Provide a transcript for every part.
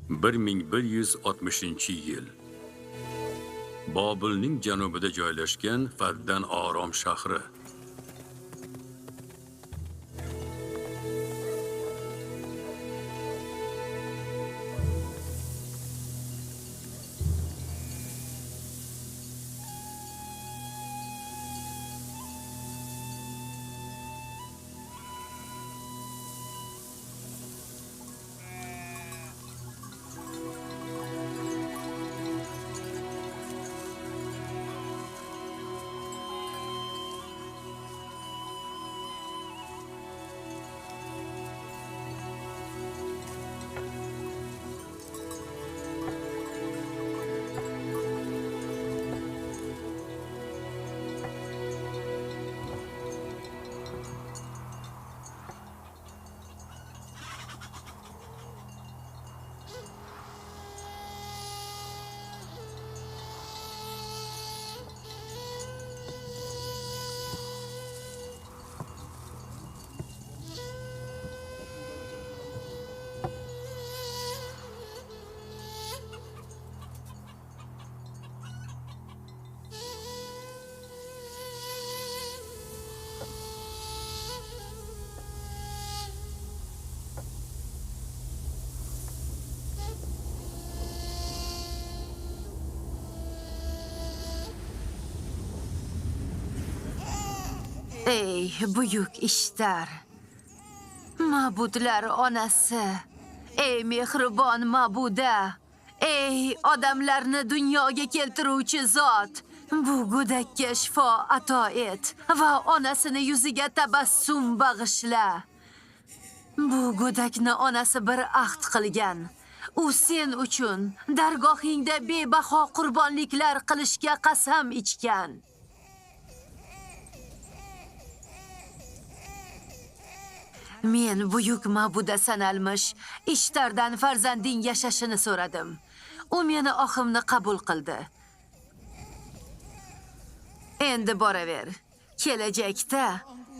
1160-yil. Bobilning janubida joylashgan Faddan Arom shahri. Ey buyuk Ishtar, ma'budlar onasi, ey mehribon ma'buda, ey odamlarni dunyoga keltiruvchi zot, bu go'dakka shifo ato et va onasini yuziga tabassum bag'ishla. Bu go'dakni onasi bir ahd qilgan. U sen uchun dargohingda bebaho qurbonliklar qilishga qasam ichgan. Men buyuk ma'buda sanalmish Ishtardan farzanding yashashini so'radim. U meni oximni qabul qildi. Endi boraver. Kelajakda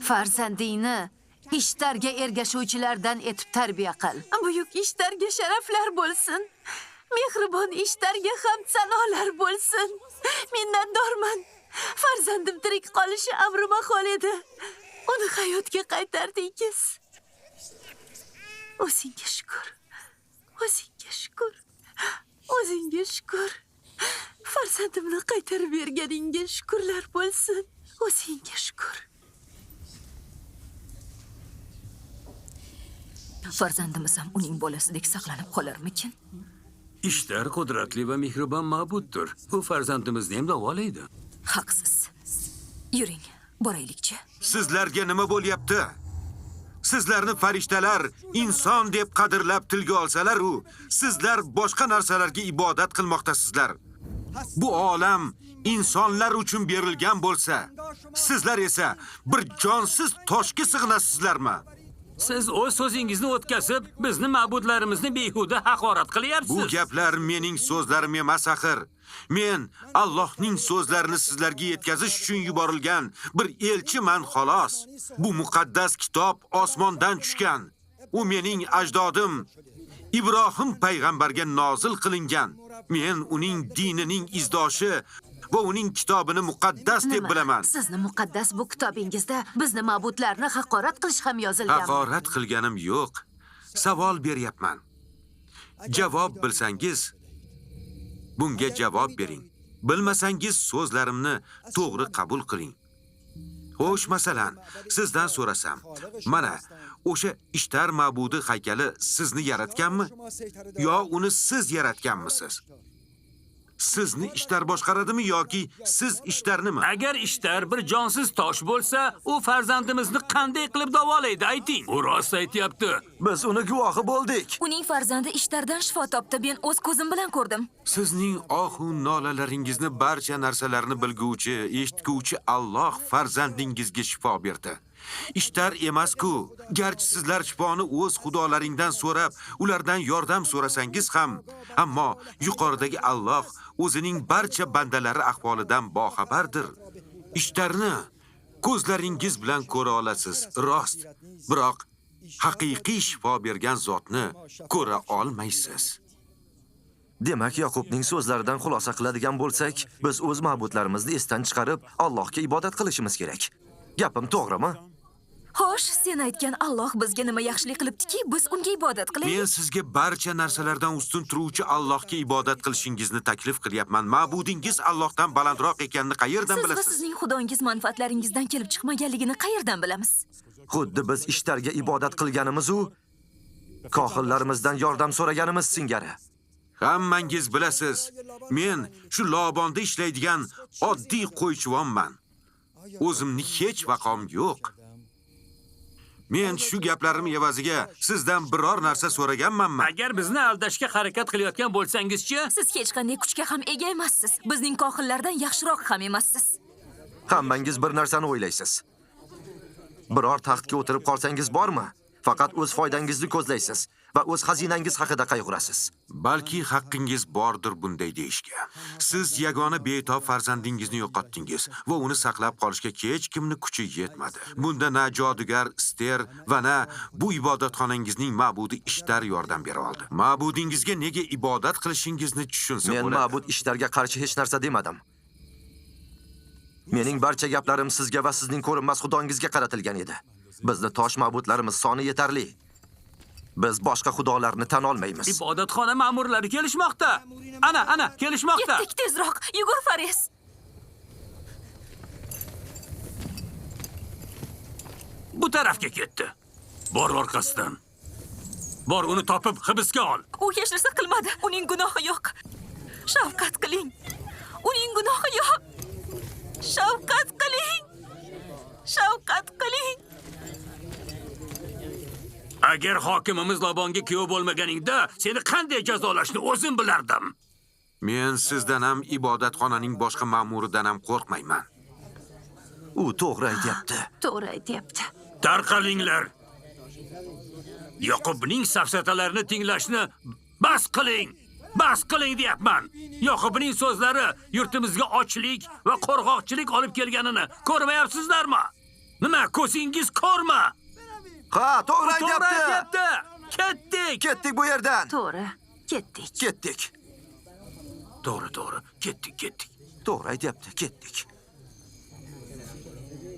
farzandingni Ishtarga ergashuvchilardan etib tarbiya qil. Buyuk Ishtarga sharaflar bo'lsin. Mehribon Ishtarga hamd sanolar bo'lsin. Minnatdorman. Farzandim tirik qolishi amri mahol edi. Uni hayotga qaytardingiz. O'zingga shukr. O'zingga shukr. O'zingga shukr. Farzandimni qaytarib berganingga shukrlar bo'lsin. O'zingga shukr. Farzandimiz ham uning bolasidek saqlanib qolarmikin? Ishtar qudratli va mehribon ma'buddir. U farzandimizni ham davolaydi. Haqsiz. Yuring, boraylikchi. Sizlarga nima bo'lyapti? Sizlarni farishtalar inson deb qadrlab tilga olsalar u, sizlar boshqa narsalarga ibodat qilmoqdasizlar. Bu olam insonlar uchun berilgan bo'lsa, sizlar esa bir jonsiz toshga sig'inasizlarmi? Siz o'z so'zingizni o'tkazib, bizni ma'budlarimizni behuda haqorat qilyapsiz. Bu gaplar mening so'zlarim emas axir. Men Allohning so'zlarini sizlarga yetkazish uchun yuborilgan bir elchiman xolos. Bu muqaddas kitob osmondan tushgan. U mening ajdodim Ibrohim payg'ambarga nozil qilingan. Men uning dinining izdoshi va uning kitobini muqaddas deb bilaman. Sizni muqaddas bu kitobingizda bizni ma'budlarni haqorat qilish ham yozilgan. Haqorat qilganim yo'q. Savol beryapman. Javob bilsangiz, bunga javob bering. Bilmasangiz so'zlarimni to'g'ri qabul qiling. Xo'sh, masalan, sizdan so'rasam, mana o'sha Ishtar ma'budi haykali sizni yaratganmi yo uni siz yaratganmisiz? Sizni Ishtar boshqaradimi yoki siz Ishtarnimi? Agar Ishtar bir jonsiz tosh bo'lsa, u farzandimizni qanday qilib davolaydi, ayting. U rost aytyapti. Biz uni guvohi bo'ldik. Uning farzandi Ishtardan shifo topdi. Men o'z ko'zim bilan ko'rdim. Sizning ohu nolalaringizni barcha narsalarni bilguvchi, eshitguvchi Alloh farzandingizga shifo berdi. Ishtar emas-ku. Garchi sizlar shifoni o'z xudolaringdan so'rab, ulardan yordam so'rasangiz ham, ammo yuqoridagi Alloh o'zining barcha bandalari ahvolidan boxabardir. Ishtarni ko'zlaringiz bilan ko'ra olasiz, rost. Biroq haqiqiy shifo bergan zotni ko'ra olmaysiz. Demak, Yoqubning so'zlaridan xulosa qiladigan bo'lsak, biz o'z ma'budlarimizni esdan chiqarib, Allohga ibodat qilishimiz kerak. Gapim to'g'rimi? Xo'sh, sen aytgan Alloh bizga nima yaxshilik qilibdiki, biz unga ibodat qilaylik. Men sizga barcha narsalardan ustun turuvchi Allohga ibodat qilishingizni taklif qilyapman. Ma'budingiz Allohdan balandroq ekanini qayerdan Siz va bilasiz? sizning xudongiz manfaatlaringizdan kelib chiqmaganligini qayerdan bilamiz? Xuddi biz ishlarga ibodat qilganimiz u kohinlarimizdan yordam so'raganimiz singari. Hammangiz bilasiz, men shu Lobonda ishlaydigan oddiy qo'ychivonman. O'zimni hech vaqom yo'q. Men shu gaplarim evaziga sizdan biror narsa so'raganmanmi? Agar bizni aldashga harakat qilayotgan bo'lsangiz-chi? Siz hech qanday kuchga ham ega emassiz. Bizning kohinlardan yaxshiroq ham emassiz. Hammangiz bir narsani o'ylaysiz. Biror taxtga o'tirib qolsangiz bormi? Faqat o'z foydangizni ko'zlaysiz va o'z xazinangiz haqida qayg'urasiz. Balki haqqingiz bordir bunday deyishga. Siz yagona betob farzandingizni yo'qotdingiz va uni saqlab qolishga hech kimni kuchi yetmadi. Bunda na jodugar Ister va na bu ibodatxonangizning ma'budi Ishtar yordam bera oldi. Ma'budingizga nega ibodat qilishingizni tushunsa Men bo'ladi. ma'bud ishlarga qarshi hech narsa demadim. Mening barcha gaplarim sizga va sizning ko'rinmas xudongizga qaratilgan edi. Bizni tosh ma'budlarimiz soni yetarli. Biz boshqa xudolarni tan olmaymiz. Ibodatxona ma'murlari kelishmoqda. Ana, ana, kelishmoqda. Ketdik tezroq. Yugur Fares. Bu tarafga ketdi. Bor orqasidan. Bor uni topib hibsga ol. U hech narsa qilmadi. Uning gunohi yo'q. Shafqat qiling. Uning gunohi yo'q. Shafqat qiling. Shafqat qiling. Agar hokimimiz Lobonga kuyov bo'lmaganingda, seni qanday jazolashni o'zim bilardim. Men sizdan ham ibodatxonaning boshqa ma'muridan ham qo'rqmayman. U to'g'ri aytyapti. To'g'ri aytyapti. Tarqalinglar. Yoqubning safsatalarini tinglashni bas qiling. Bas qiling deyapman. Yoqubning so'zlari yurtimizga ochlik va qo'rg'oqchilik olib kelganini ko'rmayapsizlarmi? Nima, ko'zingiz ko'rma? Ha, to'g'ri To'g'ri aytyapti. aytyapti. Ketdik. Ketdik bu yerdan. To'g'ri. Ketdik. Ketdik. To'g'ri, to'g'ri. Ketdik, ketdik. To'g'ri aytyapti, ketdik.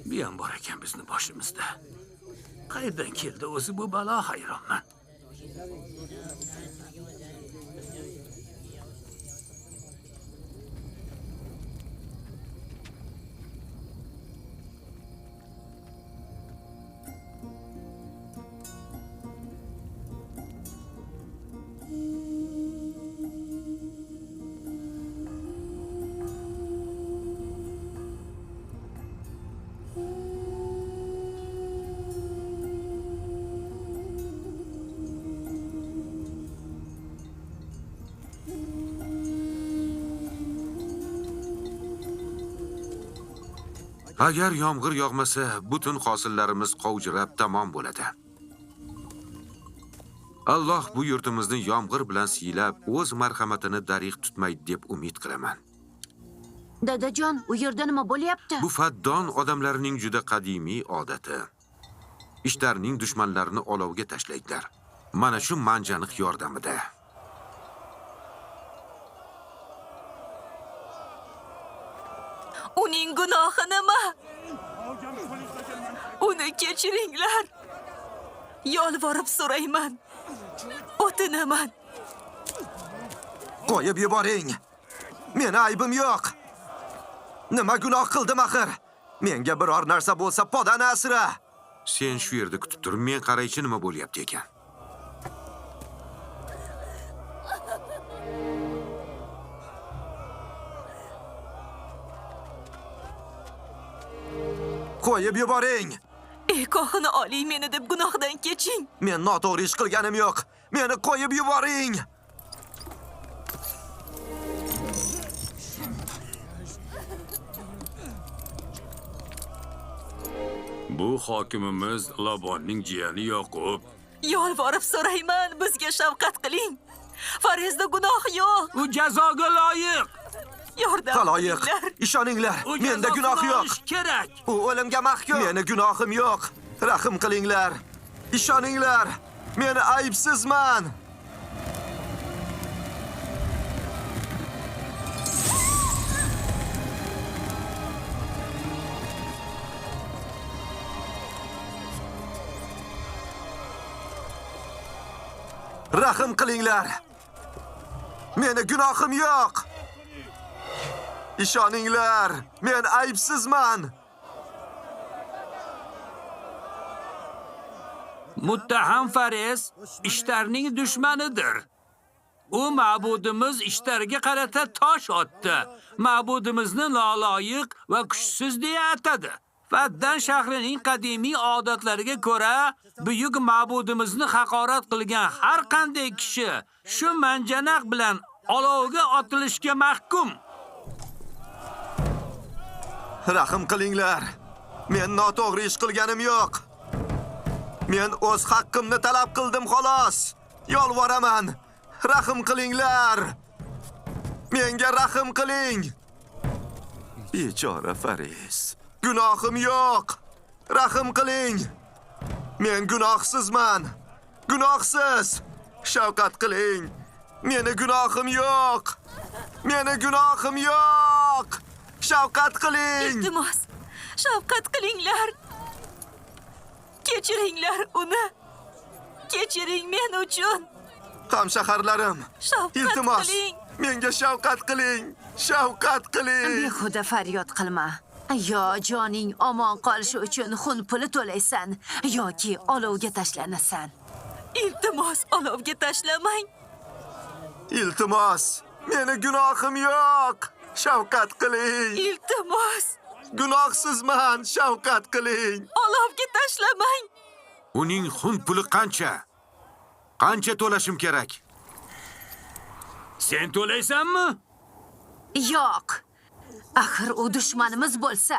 Bu ham bor ekan bizni boshimizda. Qayerdan keldi o'zi bu balo, hayronman. Agar yomg'ir yog'masa, butun hosillarimiz qovjirab tamom bo'ladi. Alloh bu yurtimizni yomg'ir bilan siylab, o'z marhamatini darig' tutmaydi deb umid qilaman. Dadajon, u yerda nima bo'lyapti? Bu Faddon odamlarining juda qadimiy odati. Ishtarning dushmanlarini olovga tashlaydilar. Mana shu manjaniq yordamida. Uning gunohi nima? Uni kechiringlar. Yolvorib so'rayman. O'tinaman. Qo'yib yuboring. Meni aybim yo'q. Nima gunoh qildim axir? Menga biror narsa bo'lsa podani asra. Sen shu yerda kutib tur, men qaraychi nima bo'lyapti ekan. Qo'yib yuboring. Ey kohini oliy, meni deb gunohdan keching. Men noto'g'ri ish qilganim yo'q. Meni qo'yib yuboring. Bu hokimimiz Lobonning jiyani Yoqub. Yolvorib so'rayman, bizga shafqat qiling. Farizda gunoh yo'q. U jazoga loyiq. Yordam Xaloyiq, qilinglar. ishoninglar, U menda jazosini gunoh yo'q. olishi kerak. U o'limga mahkum. Meni gunohim yo'q. Rahim qilinglar. Ishoninglar. Men aybsizman. Rahm qilinglar. Meni gunohim yo'q. Ishoninglar, men aybsizman. Muttaham Fares Ishtarning dushmanidir. U ma'budimiz Ishtarga qarata tosh otdi. Ma'budimizni noloyiq va kuchsiz deya atadi. Faddan shahrining qadimiy odatlariga ko'ra, buyuk ma'budimizni haqorat qilgan har qanday kishi shu manjanaq bilan olovga otilishga mahkum. Rahm qilinglar. Men noto'g'ri ish qilganim yo'q. Men o'z haqqimni talab qildim xolos. Yolvoraman. Rahm qilinglar. Menga rahm qiling. Bechora Fares. Gunohim yo'q. Rahm qiling. Men gunohsizman. Gunohsiz. Shafqat qiling. Meni gunohim yo'q. Meni gunohim yo'q. Shafqat qiling. Iltimos, shafqat qilinglar. Kechiringlar uni. Kechiring men uchun. Hamshaharlarim, iltimos, menga shafqat qiling. Shafqat qiling. Behuda faryod qilma. Yo joning omon qolishi uchun xun puli to'laysan yoki olovga tashlanasan. Iltimos, olovga tashlamang. Iltimos, meni gunohim yo'q. Shafqat qiling. Iltimos. Gunohsizman, shafqat qiling. Olovga tashlamang. Uning xun puli qancha? Qancha to'lashim kerak? Sen to'laysanmi? Yo'q. Axir u dushmanimiz bo'lsa.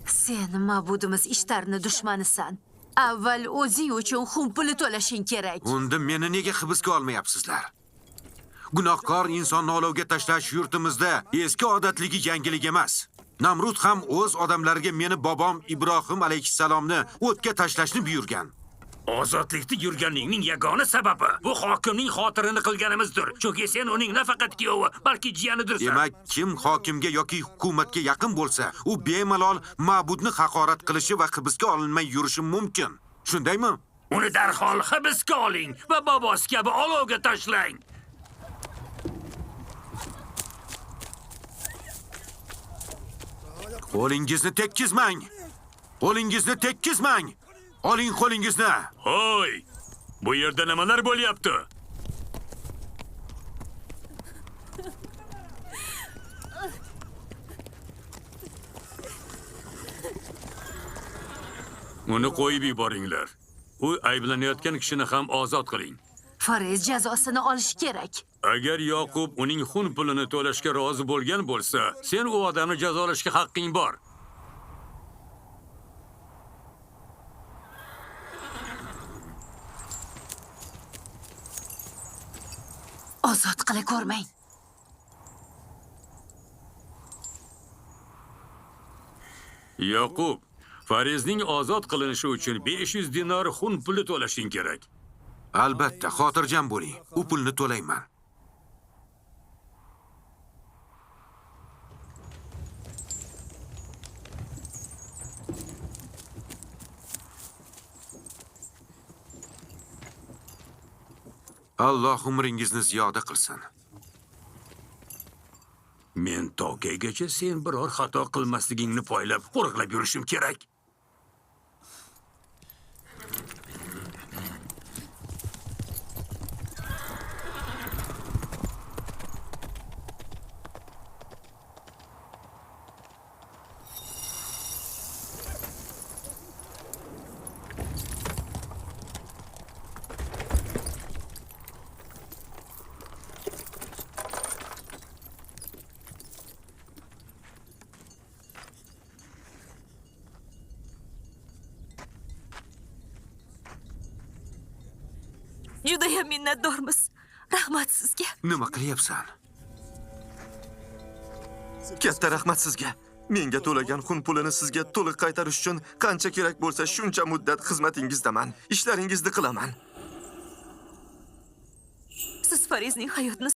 Sen ma'budimiz Ishtarni dushmanisan. Avval o'zing uchun xun puli to'lashing kerak. Unda meni nega hibsga olmayapsizlar? Gunohkor insonni olovga tashlash yurtimizda eski odatligi yangilik emas. Namrud ham o'z odamlariga meni bobom Ibrohim alayhissalomni o'tga tashlashni buyurgan. Ozodlikda yurganingning yagona sababi bu hokimning xotirini qilganimizdir. Chunki sen uning nafaqat kuyovi, balki jiyanidirsan. Demak, kim hokimga yoki hukumatga yaqin bo'lsa, u bemalol ma'budni haqorat qilishi va hibsga olinmay yurishi mumkin. Shundaymi? Uni darhol hibsga oling va bobosi kabi olovga tashlang. Qo'lingizni tekkizmang. Qo'lingizni tekkizmang. Oling qo'lingizni. Hoy! Bu yerda nimalar bo'lyapti? Uni qo'yib yuboringlar. U ayblanayotgan kishini ham ozod qiling. Fares jazosini olishi kerak. Agar Yoqub uning xun pulini to'lashga rozi bo'lgan bo'lsa, sen u odamni jazolashga haqqing bor. Ozod qila ko'rmang. Yoqub, Farizning ozod qilinishi uchun 500 dinor xun puli to'lashing kerak. Albatta, xotirjam bo'ling. U pulni to'layman. Alloh umringizni ziyoda qilsin. Men tokaygacha sen biror xato qilmasligingni poylab, qo'riqlab yurishim kerak. Judayam minnatdormiz. Rahmat sizga. Nima qilyapsan? Katta rahmat sizga. Menga to'lagan xun pulini sizga to'liq qaytarish uchun qancha kerak bo'lsa shuncha muddat xizmatingizdaman. Ishlaringizni qilaman. Siz Farizning hayotini